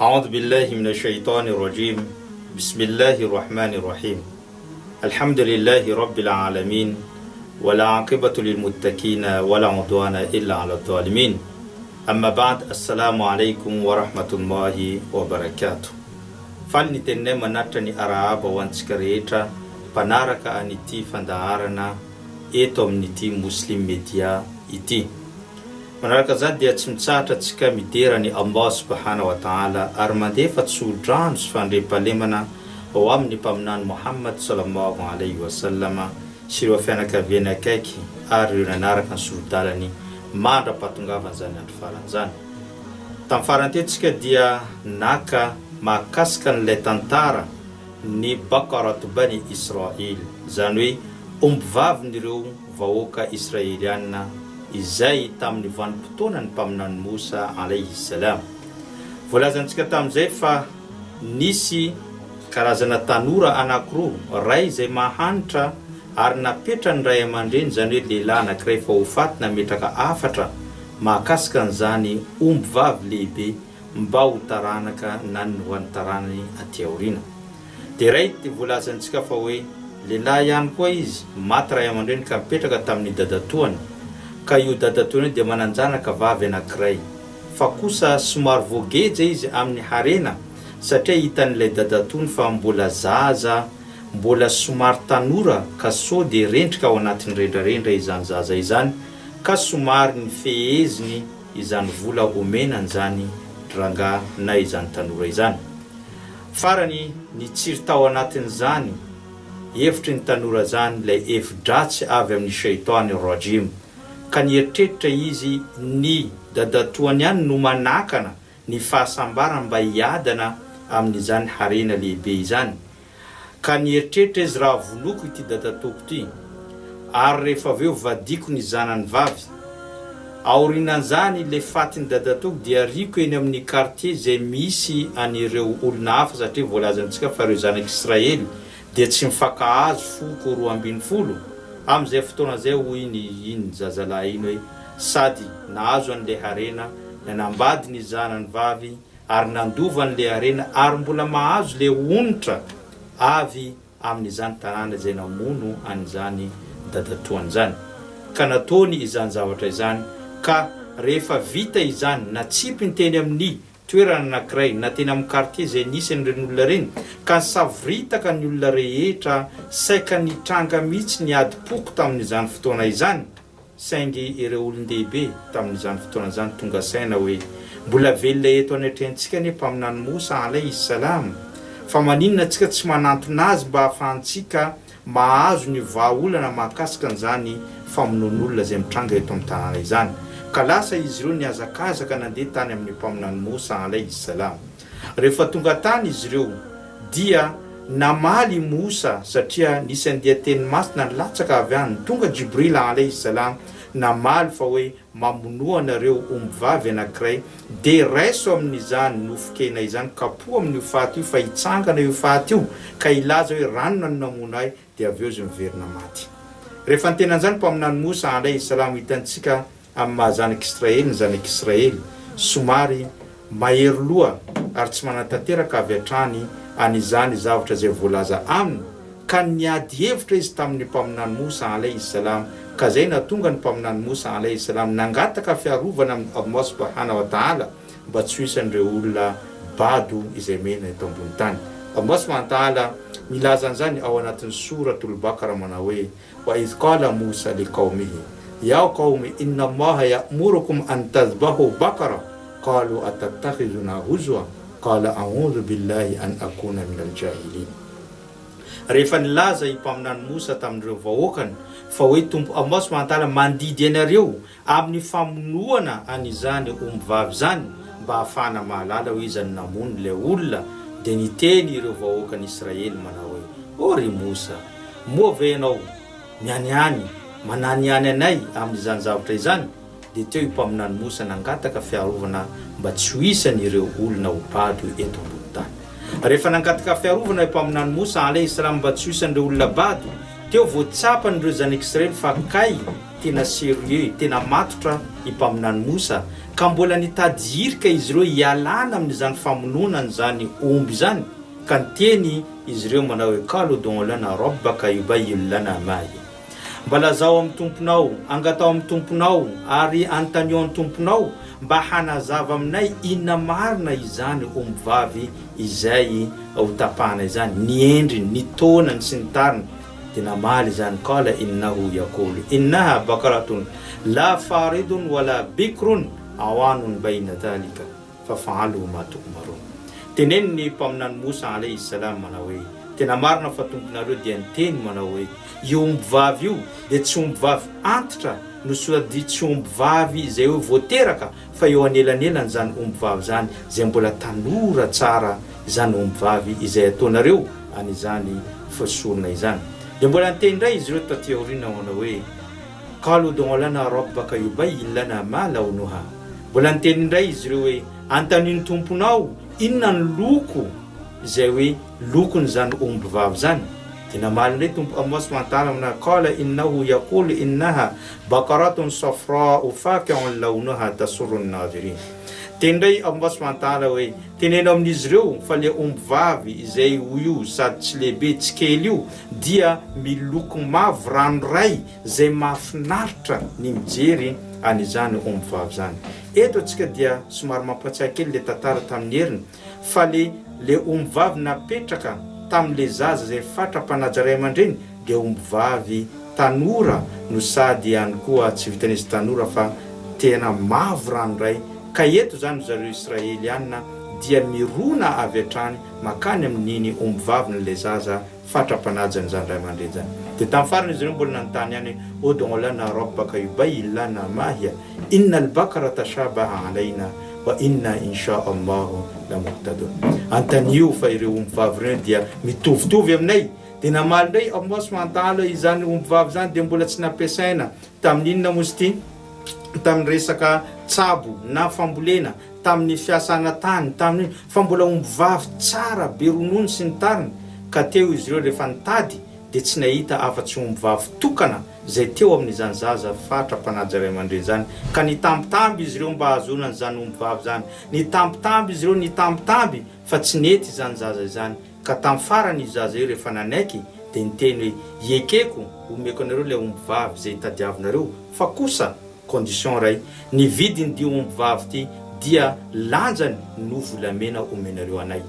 Aoudhu billahi mina shaitani rajim Bismillahi rahmani rahim Alhamdulillahi rabbil alamin Wal aqibatu lil muttaqina Wala udwana illa ala dhalimin Amma ba'd Assalamu alaikum wa rahmatullahi wa barakatuh Faly ny teninay manatitra ny arahaba ho antsika rehetra mpanaraka an'ity fandaharana eto amin'ity Muslim Media ity. Manaraka izany dia tsy mitsahatra antsika midera an'i Allah Subhana wa Ta'ala ary mandefa tso-drano sy fandriampahalemana ho amin'ny Mpaminany Mohamad Salallahu Alaihi wa Sallam sy ireo fianakaviany akaiky ary ireo nanaraka ny sori-dalany mandra-pahatongavan'izany andro farany izany. Tamin'ny farany teo tsika dia naka mahakasika an'ilay tantara ny Baqarat Bani Isra'il, izany hoe ombivavin'ireo vahoaka Israeliana izay tamin'ny vanim-potoanan'ny Mpaminany Mosa alayhi salam. Voalazantsika tamin'izay fa nisy karazana tanora anankiroa, ray izay mahantra ary napetran'ny ray aman-dreny, izany hoe lehilahy anankiray efa ho faty nametraka hafatra mahakasika an'izany ombivavy lehibe mba ho taranaka na ny ho an'ny taranany aty aoriana. Dia ray dia voalazantsika fa hoe lehilahy ihany koa izy, maty ray aman-dreny ka nipetraka tamin'ny dadatoany, ka io dadatoany io dia manan-janaka vavy anankiray, fa kosa somary voageja izy amin'ny harena satria hitan'ilay dadatoany fa mbola zaza, mbola somary tanora ka sao dia rendrika ao anatin'ny rendrarendra izany zaza izany ka somary nifeheziny izany vola omena an'izany rangahy na izany tanora izany. Farany, nitsiry tao anatin'izany hevitry ny tanora izany ilay hevi-dratsy avy amin'ny Shaytan Rajim, ka nieritreritra izy ny dadatoany ihany no manakana ny fahasambarany mba hiadana amin'izany harena lehibe izany. Ka nieritreritra izy raha vonoiko ity dadatoako ity ary rehefa avy eo vadiko ny zanany vavy. Aorinan'izany ilay fatin'ny dadatoako dia ariako eny amin'ny quartier izay misy an'ireo olona hafa satria voalazantsika fa ireo zanak'Israely dia tsy mifankahazo foko 12 amin'izay fotoana izay hoy iny iny zazalahy iny hoe sady nahazo an'ilay harena nanambady ny zanany vavy ary nandova an'ilay harena ary mbola mahazo ilay onitra avy amin'izany tanàna izay namono an'izany dadatoany izany. Ka nataony izany zavatra izany, ka rehefa vita izany, natsipiny teny amin'ny toerana anankiray, na teny amin'ny quartier izay nisy an'ireny olona ireny, ka nisavoritaka ny olona rehetra, saika nitranga mihitsy ny adim-poko tamin'izany fotoana izany. Saingy ireo olon-dehibe tamin'izany fotoana izany tonga saina hoe, mbola velona eto anatrehantsika anie Mpaminany Mosa alaihi salam, fa maninona antsika tsy manantona azy mba hahafahantsika mahazo ny vahaolana mahakasika an'izany famonoan'olona izay mitranga eto amin'ny tanàna izany. Ka lasa izy ireo nihazakazaka nandeha tany amin'ny Mpaminany Mosa alaihi salam. Rehefa tonga tany izy ireo dia namaly i Mosa satria nisy andian-teny masina nilatsaka avy any, tonga Jibril alaihi salam namaly fa hoe mamonoa anareo ombivavy anankiray dia raiso amin'izany nofon-kena izany kapoho amin'io faty io fa hitsangana io faty io ka hilaza hoe ranona no namono ahy dia avy eo izy miverina maty. Rehefa niteny an'izany Mpaminany Mosa alaihi salam hitantsika Amin'ny maha zanak'Israely ny zanak'Israely, somary mahery loha ary tsy manatanteraka avy hatrany an'izany zavatra izay voalaza aminy, ka niady hevitra izy tamin'ny Mpaminany Mosa alaihi salam, ka izay nahatonga ny Mpaminany Mosa alaihi salam nangataka fiarovana amin'i Allah subhana wa ta'ala mba tsy ho isan'ireo olona bado izay mena eto ambony tany. Allah subhana wa ta'ala milaza an'izany ao anatin'ny Souratul Baqara manao hoe. Wa idh qala Mousa li qawmihi, ya qawmi inna Allaha ya'murukum an tadhbahu baqara, qalu atattakhidhuna huzwa, qala a'udhu billahi an akuna minal jahilin. Rehefa nilaza i Mpaminany Mosa tamin'ireo vahoakany fa hoe Tompo Allah subhanahu wa ta'ala mandidy anareo amin'ny famonoana an'izany ombivavy izany mba hahafahana mahalala hoe iza no namono ilay olona, dia niteny ireo vahoakan'Israely manao hoe, O ry Mosa! Moa ve ianao mianiany, mananiany anay amin'izany zavatra izany? Dia teo i Mpaminany Mosa nangataka fiarovana mba tsy ho isan'ireo olona ho bado eto ambony tany. Rehefa nangataka fiarovana i Mpaminany Mosa, alaihi salam, mba tsy ho isan'ireo olona bado, teo vao tsapan'ireo zanak'Israely fa kay tena sérieux, tena matotra i Mpaminany Mosa. Ka mbola nitady hirika izy ireo hialana amin'izany famonoana an'izany omby izany, ka niteny izy ireo manao hoe, Qalu ud'u lana rabbaka yubayyin lana ma hiya. Mba lazao amin'ny Tomponao, angataho amin'ny Tomponao, ary anontanio an'ny Tomponao mba hanazava aminay inona marina izany ombivavy izay hotapahana izany, ny endriny, ny taonany sy ny tariny. Dia namaly izany, Qala innahu yaqulu innaha baqaratun la faridun wa la bikrun awanun bayna dhalika faf'alu ma tu'marun. Teneno ny Mpaminany Mosa alaihi salam manao hoe, Tena marina fa Tomponareo dia niteny manao hoe, Io ombivavy io dia tsy ombivavy antitra no sady tsy ombivavy izay hoe vao teraka fa eo anelanelan'izany ombivavy izany izay mbola tanora tsara izany ombivavy izay ataonareo an'izany fisorona izany. Dia mbola niteny indray izy ireo taty aoriana manao hoe, Qalu ud'u lana rabbaka yubayyin lana ma lawnuha. Mbola niteny indray izy ireo hoe, Antanio ny Tomponao inona ny loko izay hoe lokon'izany ombivavy izany. Dia namaly indray Tompo Allah subhanahu wa ta'ala manao, Qala innahu yaqulu innaha baqaratun safra'u faqi'un lawnuha tasurru an-nadhirin. Teny indray Allah subhanahu wa ta'ala hoe, Teneno amin'izy ireo fa ilay ombivavy izay ho io sady tsy lehibe tsy kely io dia miloko mavo ranoray izay mahafinaritra ny mijery an'izany ombivavy izany. Eto antsika dia somary mampatsiahy kely ilay tantara tamin'ny heriny fa le le ombivavy napetraka tamin'le zaza izay fatra mpanaja ray aman-dreny dia ombivavy tanora no sady ihany koa tsy vitan'izy tanora fa tena mavo ranoray ka eto izany ry zareo Israeliana dia mirona avy hatrany makany amin'iny ombivavin'ilay zaza fatra-panaja an'izany ray aman-dreny izany. Dia tamin'ny farany izy ireo mbola nanontany ihany hoe, Ud'u lana rabbaka yubayyin lana ma hiya, inna al-bakara tashabaha alayna wa inna insha Allahu lamuhtadun. Antanio fa ireo ombivavy ireo dia mitovitovy aminay. Dia namaly indray Allah subhanahu wa ta'ala izany ombivavy izany dia mbola tsy nampiasaina tamin'ny inona moa izy ity? Tamin'ny resaka tsabo na fambolena, tamin'ny fiasana tany, tamin'ny fa mbola ombivavy tsara be ronono sy ny tariny, ka teo izy ireo rehefa nitady dia tsy nahita afa-tsy ombivavy tokana izay teo amin'izany zaza fatra mpanaja ray aman-dreny izany, ka nitambitamby izy ireo mba hahazoana an'izany ombivavy izany, nitambitamby izy ireo nitambitamby fa tsy nety izany zaza izany, Ka tamin'ny farany io zaza io rehefa nanaiky dia niteny hoe iekeko omeko anareo ilay omby vavy izay tadiavinareo fa kosa condition iray, ny vidin'ity omby vavy ity dia lanjany no volamena omenareo anay.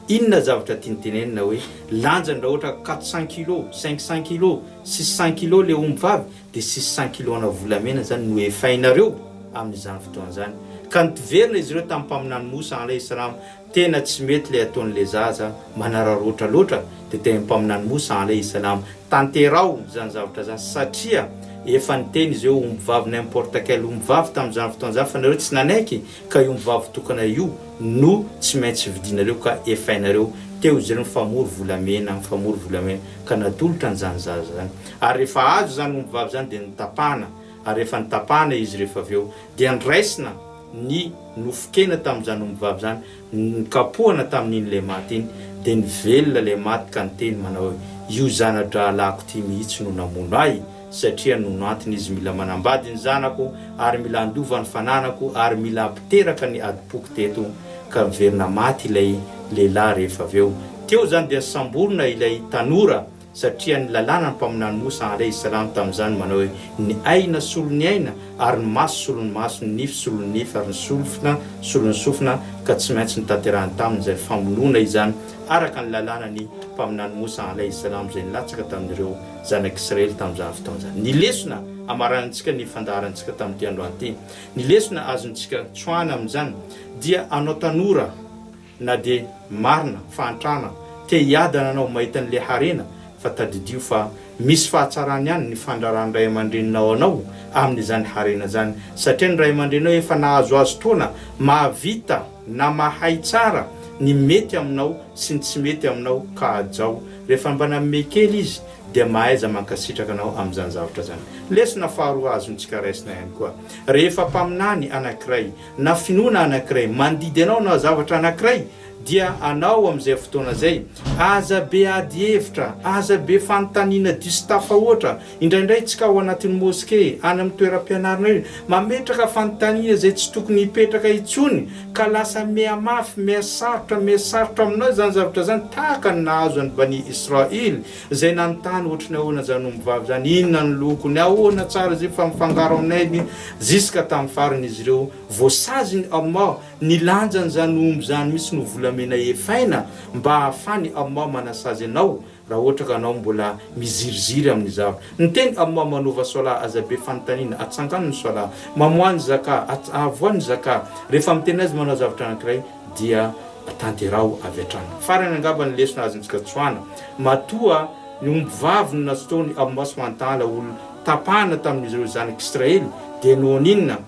Inona zavatra tiany tenenina hoe lanjany raha ohatra 400 kilos, 500 kilos, 600 kilos ilay omby vavy dia 600 kilos ana volamena izany no efainareo amin'izany fotoana izany. Ka niverina izy ireo tamin'ny mpaminany Mosa alaihi salam Tena tsy mety le ataon'le zaza manararaotra loatra de teny mpaminany Moussa alayhi salam tanteraho zany zavatra zany satria efa niteny izy hoe omby vavy n'importe quel omby vavy tamin'izany fotoana zany fa nareo tsy nanaiky ka io omby vavy tokana io no tsy maintsy vidinareo ka efainareo teo izy ireo nifamory volamena nifamory volamena ka natolotra an'izany zaza zany ary rehefa azo zany omby vavy zany de notapahana ary rehefa notapahana izy rehefa avy eo dia nraisina ny nofon-kena tamin'izany ombivavy izany, nikapohana tamin'iny ilay maty iny, dia nivelona ilay maty ka niteny manao hoe, Io zana-drahalahiko ity mihitsy no namono ahy, satria nono antony izy mila manambady ny zanako, ary mila handova ny fananako, ary mila hampiteraka ny adim-poko teto. Ka niverina maty ilay lehilahy rehefa avy eo. Teo izany dia nosamborina ilay tanora. Satria ny lalàna ny Mpaminany Mosa alaihi salam tamin'izany manao hoe, ny aina solon'ny aina, ary ny maso solon'ny maso, ny nify solon'ny nify, ary ny solofina solon'ny sofina, ka tsy maintsy notanterahiny taminy izay famonoana izany araka ny lalàna ny Mpaminany Mosa alaihi salam izay nilatsaka tamin'ireo zanak'Israely tamin'izany fotoana izany. Ny lesona amaranantsika ny fandaharantsika tamin'ity androany ity, ny lesona azontsika tsoahana amin'izany dia anao tanora, Na dia marina, fahantrana, te hiadana anao mahita an'ilay harena fa tadidio fa misy fahatsarany ihany ny fandraran'ny ray aman-dreninao anao amin'izany harena izany satria ny ray aman-dreninao efa nahazoazo taona mahavita na mahay tsara ny mety aminao sy ny tsy mety aminao ka hajao rehefa mba nanome kely izy dia mahaiza mankasitraka anao amin'izany zavatra izany. Lesona faharoa azontsika raisina ihany koa rehefa mpaminany anankiray na finoana anankiray mandidy anao hanao zavatra anankiray. Dia anao amin'izay fotoana izay, aza be ady hevitra, aza be fanontaniana diso tafahoatra. Indraindray tsika ao anatin'ny moske, any amin'ny toeram-pianarana eny, mametraka fanontaniana izay tsy tokony hipetraka intsony, ka lasa miha-mafy, miha-sarotra, miha-sarotra aminao izany zavatra izany, tahaka ny nahazo an'i Bani Isra'il, izay nanontany ohatry ny ahoana izany ombivavy izany, inona ny lokony, ahoana tsara izy io fa mifangaro aminay ny, ziska tamin'ny farany izy ireo voasazin'i Allah, Ny lanjan'izany omby izany mihitsy no volamena efaina mba hahafahan'i Allah manasazy anao raha ohatra ka anao mbola miziriziry amin'ny zavatra. Niteny Allah manaova Salah aza be fanontaniana, atsangano ny Salah, mamoaha ny Zakah, avoahy ny Zakah, rehefa miteny azy manao zavatra anankiray dia tanteraho avy hatrany. Farany angamba ny lesona azontsika tsoahana, matoa ny omby vavy no nataon'i Allah subhanahu wa ta'ala ho tapahana tamin'izy ireo zanak'Israely dia noho ny inona?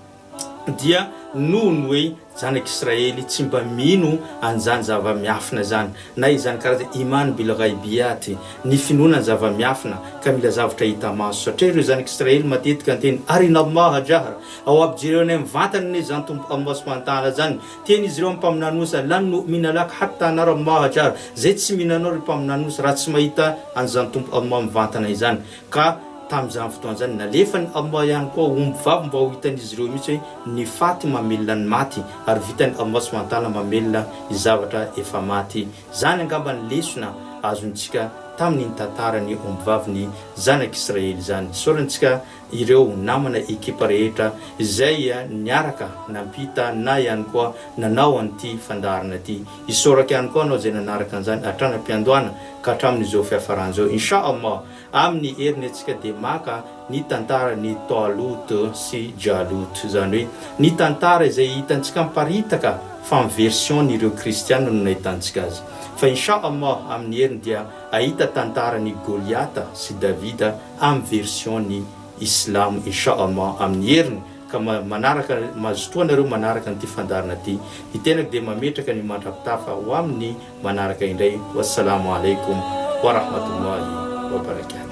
dia noho ny hoe zanak'Israely tsy mba mino an'izany zava-miafina izany, na izany karazana iman bil ghaibiat, ny finoana ny zava-miafina, ka mila zavatra hita maso, satria ireo zanak'Israely matetika niteny, arina Allah jahra, ao ampijereo anay mivantana anie izany Tompo Allah subhanahu wa ta'ala izany, niteny izy ireo amin'ny Mpaminany Moussa, lan nu'mina lak hatta nara Allah jahra, izay tsy mino anao ry Mpaminany Moussa raha tsy mahita an'izany Tompo Allah mivantana izany, Ka tamin'izany fotoana izany, nalefan'i Allah ihany koa omby vavy mba ho hitan'izy ireo mihitsy hoe ny faty mamelona ny maty, ary vitan'i Allah subhanahu wa ta'ala mamelona ny zavatra efa maty. Izany angamba ny lesona azontsika tamin'iny tantaran'ny ombivavin'ny zanak'Israely izany. Isaorantsika ireo namana ekipa rehetra izay niaraka nampita na ihany koa nanao an'ity fandaharana ity. Isaorako ihany koa anao izay nanaraka an'izany hatrany am-piandohana ka hatramin'izao fiafarana izao. Insha Allah, amin'ny heriny antsika dia maka ny tantaran'i Talut sy Jalut, izany hoe ny tantara izay hitantsika miparitaka fa amin'ny version-n'ireo kristiana no nahitantsika azy. Fa Insha Allah, amin'ny heriny dia hahita tantaran'i Goliata sy Davida amin'ny version-ny Islamo Insha Allah, amin'ny heriny. Ka manaraka, mazotoa nareo manaraka an'ity fandaharana ity. Ny tenako dia mametraka ny mandra-pitafa ho amin'ny manaraka indray. Wassalamo alaikum wa rahmatullahi wa barakatuh.